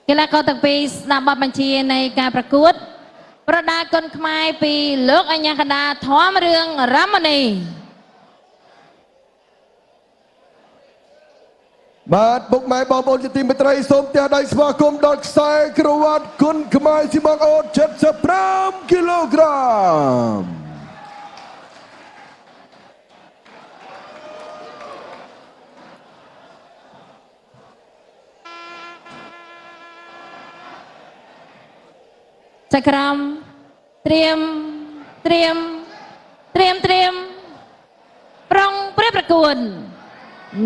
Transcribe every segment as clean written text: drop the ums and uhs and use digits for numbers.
កីឡាករទាំងពីរស្ដាប់បទបញ្ជានៃការប្រកួត ប្រដាល់គុនខ្មែរពីលោកអញ្ញាកដាធម្មរឿងរមនី បាទពុកម៉ែបងប្អូនជាទីមេត្រីសូមផ្ទះដៃស្វាគមន៍ដល់ខ្សែក្រវ៉ាត់គុណខ្មែរស៊ីម៉ងអូត75គីឡូក្រាម ចក្រមត្រៀមត្រៀមត្រៀមត្រៀមប្រុងព្រះប្រកួត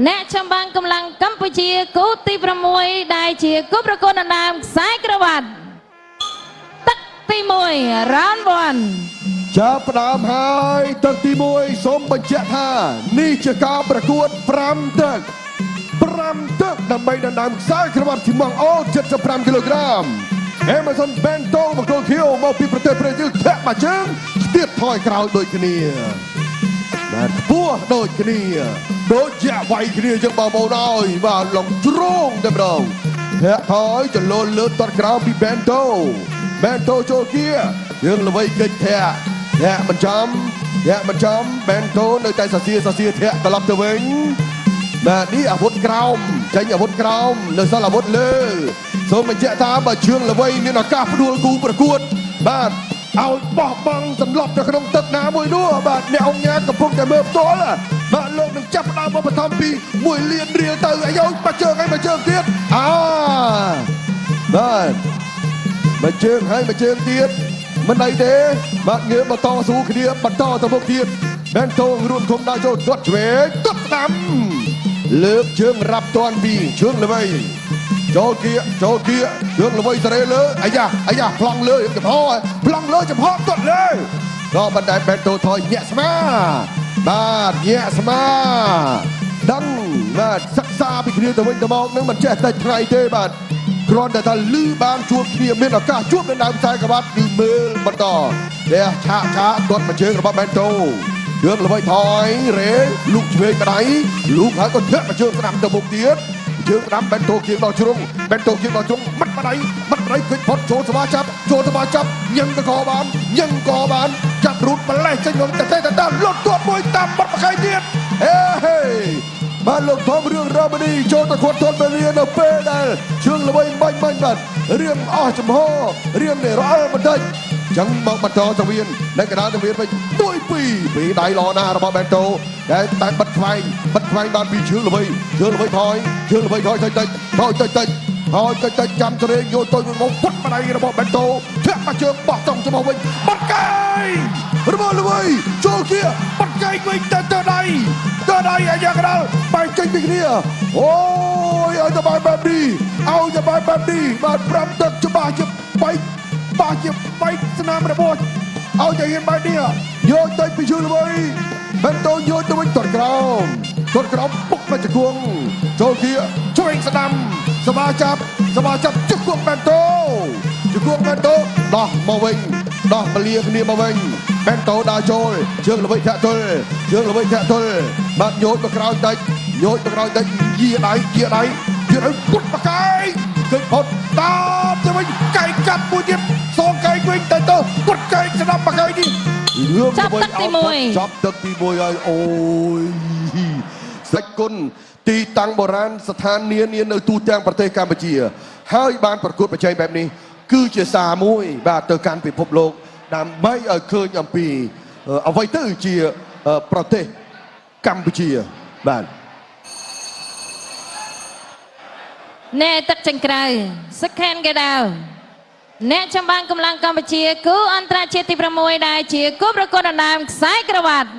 អ្នកចម្បាំងកម្លាំងកម្ពុជាគូទី6ដែលជាគូប្រកួតដណ្ដើមខ្សែក្រវ៉ាត់ទឹកទី1 round 1 ចាប់ផ្ដើមហើយទឹកទី1សូមបញ្ជាក់ថានេះជាការប្រកួត5ទឹក5ទឹកដើម្បីដណ្ដើមខ្សែក្រវ៉ាត់ស៊ីម៉ងអូត75គីឡូក្រាម Amazon Bento មង្គលខៀវមកពីប្រទេសប្រេស៊ីលធាក់មួយជើងស្ទាបថយក្រោយដូចគ្នាបាទខ្ពស់ដូចគ្នាដូចជាវាយគ្នាចឹងបងប្អូនអើយបាទឡងជ្រងតែម្ដងធាក់ថយចលនលើទាត់ក្រោមពី Bento Bento ចូលគៀយើងល្បីកិច្ចធាក់ធាក់មិនចំធាក់មិនចំ Bento នៅតែសរសៀសរសៀធាក់ត្រឡប់ទៅវិញ បាទនេះអាវុធក្រោមចេញអាវុធក្រោមនៅសល់អាវុធលើសូមបញ្ជាក់ថាបើជឿងល្វីមានឱកាសផ្ដួលគូប្រកួត បាទឲ្យបោះបង់សន្លប់ទៅក្នុងទឹកណាមួយនោះបាទអ្នកអង្គញាកំពុងតែមើលផ្ទាល់បាទលោកនឹងចាប់ផ្ដើមមកបន្ថមពី1លានរៀលទៅអាយមកជើងហើយមកជើងទៀតអាបាទមកជើងហើយមកជើងទៀតមិនអីទេបាទងើបមកតស៊ូគ្នាបន្តទៅមុខទៀតបែនតងរួមធំដល់ចូលទាត់ឆ្វេងទាត់ស្ដាំ លើកជើងរាប់តាន់ពីជើងល្វីចូលគៀចូលគៀជើងល្វីសេរីលើអាយ៉ាអាយ៉ាប្លង់លើចំហប្លង់លើចំហទាត់លើក៏បណ្តែបេតូថយញាក់ស្មាបាទញាក់ស្មាដឹងបាទសិក្សាពីគ្នាទៅវិញទៅមកនឹងមិនចេះតែថ្ងៃទេបាទគ្រាន់តែថាលឺបានជួបគ្នាមានឱកាសជួបនៅដើមខ្សែក្បាត់គឺមើលបន្តលះឆាកឆាកទាត់មួយជើងរបស់បេតូ ជើងល្បីថយរេលូកឆ្វេងម្ដាយលូកហើយក៏ធាក់មកជើងស្ដាំទៅមុខទៀតជើងស្ដាំបែនតូគៀងដល់ជ្រុងបែនតូគៀងដល់ជ្រុងមិតម្ដាយមិតម្ដាយឃើញផុតចូលសមាចាប់ចូលសមាចាប់ញឹងតកបានញឹងកបានចាប់រូតម្លេះចេញមកតែតែតែលុតទាត់មួយតាមបាត់បកៃទៀតហេហេបាទលោកធំរឿងរមនីចូលទៅគាត់ទាត់មេរៀននៅពេលដែលជើងល្បីបាញ់បាញ់បាទរៀងអស់ចំហរៀងនេះរអិលបន្តិចចឹងមកបន្តទៅវៀននៅកណ្ដាលទៅវៀនវិញ1 2ពីដៃល្អណាស់របស់បែនតូដែលតែបិទខ្វែងបិទខ្វែងបានពីជើងល្បីជើងល្បីថយជើងល្បីថយតិចតិចថយតិចតិចថយតិចតិចចាំសេរីយកទៅមកពុតម្ដាយរបស់បែនតូធាក់មកជើងបោះចង់ចំហវិញបាត់កែងរបស់ល្បីចូលគៀបាត់កែងវិញទៅទៅដៃទៅដៃអាយ៉ាកណ្ដាលបែកចេញពីគ្នាអូយឲ្យទៅបែបនេះឲ្យទៅបែបនេះបាទ5ទឹកច្បាស់ជាបែក បាជាបែកស្នាមរបួសឲ្យតែហ៊ានបែបនេះយកទៅពីជឿល្បីបន្តយកទៅវិញទាត់ក្រោមទាត់ក្រោមពុកមកជង្គង់ចូលគៀឆ្វេងស្ដាំសមាចាប់សមាចាប់ជង្គង់បន្តជង្គង់បន្តដោះមកវិញដោះពលាគ្នាមកវិញបន្តដើរចូលជើងល្បីធាក់ទល់ជើងល្បីធាក់ទល់បាទញោចមកក្រោយតិចញោចមកក្រោយតិចយាដៃយាដៃយាដៃពុតបកែងឃើញផុតតាមទៅវិញកែងកាត់មួយទៀតសងកែងវិញទៅទៅពុតកែងស្ដាប់បកែងនេះរឿង ចាប់ទឹកទី1 ចាប់ទឹកទី1ហើយអូយស្ដេចគុណទីតាំងបុរាណស្ថាននានានៅទូទាំងប្រទេសកម្ពុជាហើយបានប្រកួតប្រជែងបែបនេះគឺជាសារមួយបាទទៅកាន់ពិភពលោកដើម្បីឲ្យឃើញអំពីអ្វីទៅជាប្រទេសកម្ពុជាបាទ អ្នកទឹកចេញក្រៅសខានកេដាវអ្នកចម្បាំងកម្លាំងកម្ពុជាគូអន្តរជាតិទី6ដែលជាគូប្រកួតដណ្ដើមខ្សែក្រវ៉ាត់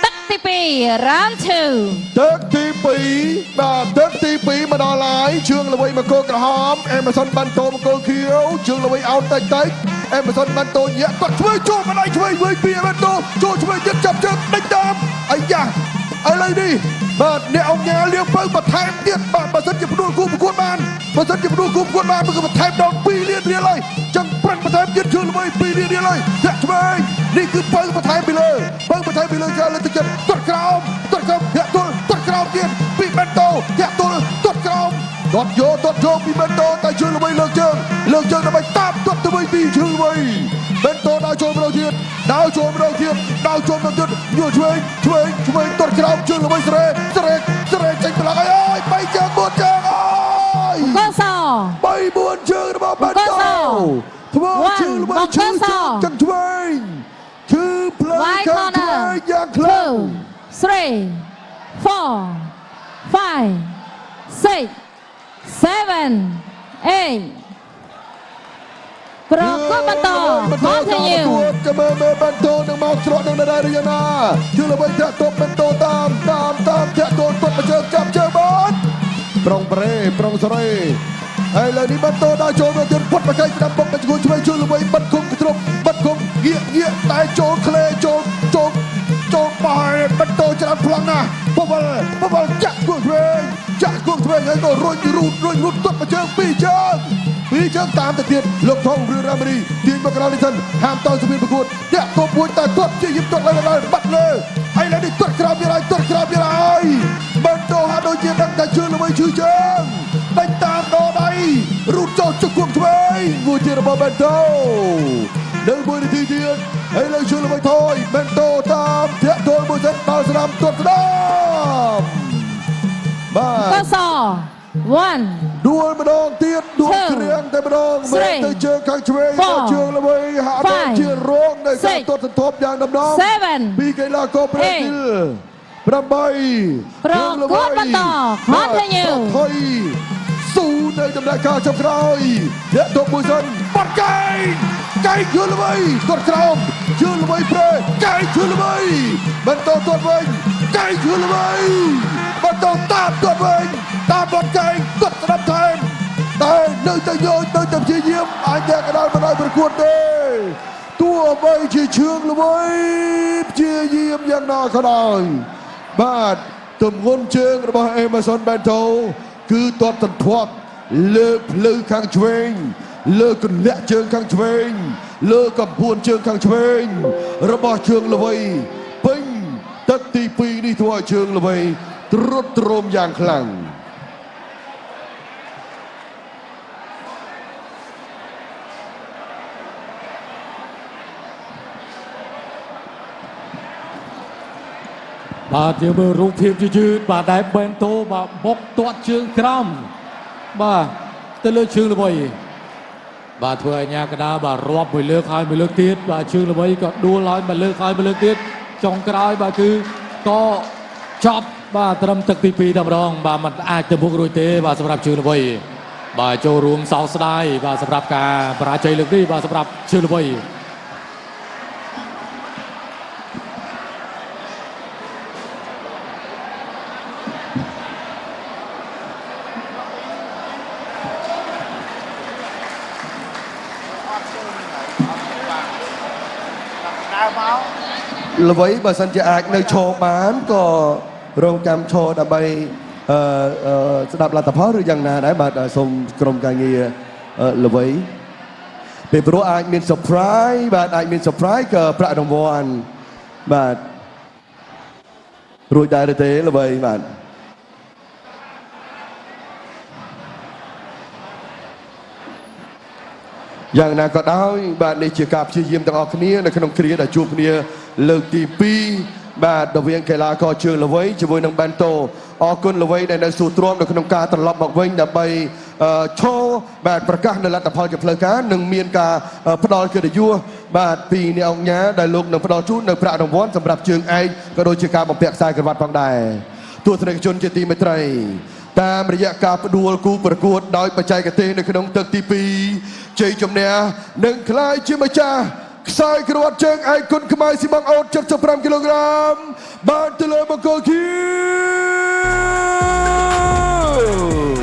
ទឹកទី2 round 2 ទឹកទី2បាទទឹកទី2មកដល់ហើយជើងល្វីមកគោក្រហមអេម៉ាសុនបានតោមកគោខៀវជើងល្វីអោនតិចតិចអេម៉ាសុនបានតោញាក់គាត់ឆ្វេងចូលមកដៃឆ្វេងវិញពីបានតោចូលឆ្វេងទៀតចាប់ជើងដេញតាមអាយ៉ាឥឡូវនេះបាទអ្នកអង្គញាលៀងពៅបន្ថែមទៀតបាទបើសិនជាផ្ដួលគូប្រកួតបានបើសិនជាផ្ដួលគូប្រកួតបានគឺបន្ថែមដល់2លានរៀលហើយចឹងប្រឹងបន្ថែមទៀតជើងល្វី2លានរៀលហើយធាក់ឆ្វេងនេះគឺពៅបន្ថែមពីលើពៅបន្ថែមពីលើច្រើនលើទឹកចិត្តទាត់ក្រោមទាត់ក្រោមធាក់ទល់ទាត់ក្រោមទៀតពីបេនតូធាក់ទល់ទាត់ក្រោម ទាត់យកទាត់យកពីបេនតូតែជឿងល្បីលើកជើងលើកជើងដើម្បីតាមទាត់ទៅវិញពីជឿងល្បីបេនតូដើរចូលម្ដងទៀតដើរចូលម្ដងទៀតដើរចូលម្ដងទៀតញួរឆ្វេងឆ្វេងឆ្វេងទាត់ក្រោមជឿងល្បីស្រេស្រេស្រេចេញប្រឡងអើយបីជើងបួនជើងអើយ កស បីបួនជើងរបស់បេនតូធ្វើជឿងល្បីឈឺជើងចឹងឆ្វេងឈឺផ្លូវ Right ខាងឆ្វេ corner ងយ៉ាងខ្លាំង 2 3 4 5 6 7 8ប្រកបបន្ត continue ចាំមើលមើលបន្តនឹងមកច្រកនឹងដែរឬយ៉ាងណាជឿល្បីធាក់ទប់បន្តតាមតាមតាមធាក់ទប់ទប់មកជើងចាប់ជើងបានប្រុងប្រេប្រុងសេរីហើយលើនេះបន្តដល់ចូលមកទៀតពុតបកៃស្ដាប់បុកបញ្ជូនឆ្វេងជឿល្បីបិទគុំទ្រពបិទគុំងាកងាកតែចូលក្លេចូលចូលចូលបាយបន្តច្រើនប្លង់ណាស់បវលបវលចាក់គួងឆ្វេងចាក់គួងឆ្វេងហើយក៏រុញរូតរុញរូតទប់មកជើងពីរជើង ពីជើងតាមទៅទៀតលោកថងរឿរ៉ាមរីទាញមកក្រោយនេះសិនហាមតសមានប្រកួតតាក់ទប់មួយតែទាត់ជាយឹមទាត់ឡើងឡើងបាត់លើឥឡូវនេះទាត់ក្រោមទៀតហើយទាត់ក្រោមទៀតហើយបន្តហាក់ដូចជាដឹងតែជឿល្បីឈឺជើងដេញតាមដដៃរូតចូលជង្គង់ឆ្វេងមួយទៀតរបស់បន្តនៅមួយនាទីទៀតឥឡូវជឿល្បីថយបន្តតាមធាក់ទល់មួយសិនដល់ស្ដាំទាត់ស្ដាំបាទ កស1 ដួលម្ដងទៀតដួល Two, គ្រៀងតែម្ដងមែន three, ទៅជើងខាងឆ្វេង four, ដល់ជើងល្បីហាក់ដូច five, ជារងនៅការ six, ទាត់សន្ធាប់យ៉ាងដំណំ seven, ពីកីឡាករប្រេស៊ីល8 ប្រកួតបន្ត Continue ថយស៊ូនៅដំណាក់កាលចុងក្រោយធាក់ទប់មួយសិនបាត់កែងកែងជឿល្បីទាត់ក្រោមជឿល្បីប្រេកែងជឿល្បីបន្តទាត់វិញកែងជឿល្បីបន្តតាមទាត់វិញតាមបាត់កែងទាត់ស្ដាប់ថែមតែនៅតែយកនៅតែព្យាយាមអាចតែកណ្ដាលមិនឲ្យប្រកួតទេទោះបីជាជឿងល្បីព្យាយាមយ៉ាងណាក៏ដោយបាទទម្ងន់ជើងរបស់ Amazon Bento គឺទាត់ទន្ធាប់លើភ្លឺខាងឆ្វេងលើកន្លាក់ជើងខាងឆ្វេងលើកំពួនជើងខាងឆ្វេងរបស់ជើងល្វីពេញទឹកទី2នេះធ្វើឲ្យជើងល្វីទ្រុឌទ្រោមយ៉ាងខ្លាំង បាទយើងមើលរូបភាពយឺតៗបាទដែលបេនតូបាទបុកទាត់ជើងក្រោមបាទទៅលើជើងល្បីបាទធ្វើឲ្យញ៉ាកដាបាទរាប់មួយលើកហើយមួយលើកទៀតបាទជើងល្បីក៏ដួលហើយមួយលើកហើយមួយលើកទៀតចុងក្រោយបាទគឺក៏ចប់បាទត្រឹមទឹកទី2តែម្ដងបាទมันអាចទៅមុខរួចទេបាទសម្រាប់ជើងល្បីបាទចូលរួមសោកស្ដាយបាទសម្រាប់ការបរាជ័យលើកនេះបាទសម្រាប់ជើងល្បី ល្វីបើសិនជាអាចនៅឈរបានក៏រងចាំឈរដើម្បីអឺអឺស្ដាប់លទ្ធផលឬយ៉ាងណាដែរបាទសូមក្រុមការងារល្វីពេលព្រោះអាចមាន surprise បាទអាចមាន surprise ក៏ប្រាក់រង្វាន់បាទរួចដែរឬទេល្វីបាទយ៉ាងណាក៏ដោយបាទនេះជាការព្យាយាមទាំងអស់គ្នានៅក្នុងគ្រាដែលជួបគ្នាលើកទី2បាទរវាងកីឡាករជើងល្វីជាមួយនឹងបេនតូអរគុណល្វីដែលនៅស៊ូទ្រាំនៅក្នុងការត្រឡប់មកវិញដើម្បីឈរបាទប្រកាសនៅលទ្ធផលជាផ្លូវការនិងមានការផ្ដល់កិត្តិយសបាទពីអ្នកអង្គការដែលលោកនឹងផ្ដល់ជូននៅប្រាក់រង្វាន់សម្រាប់ជើងឯកក៏ដូចជាការបំពាក់ខ្សែក្រវ៉ាត់ផងដែរទស្សនិកជនជាទីមេត្រីតាមរយៈការផ្ដួលគូប្រកួតដោយបច្ចេកទេសនៅក្នុងទឹកទី2ជ័យជំនះនឹងក្លាយជាម្ចាស់ខ្សែក្រវ៉ាត់ជើងឯកគុណខ្មែរស៊ីម៉ងអូត75គីឡូក្រាមបានទៅលើបង្គោលខៀវ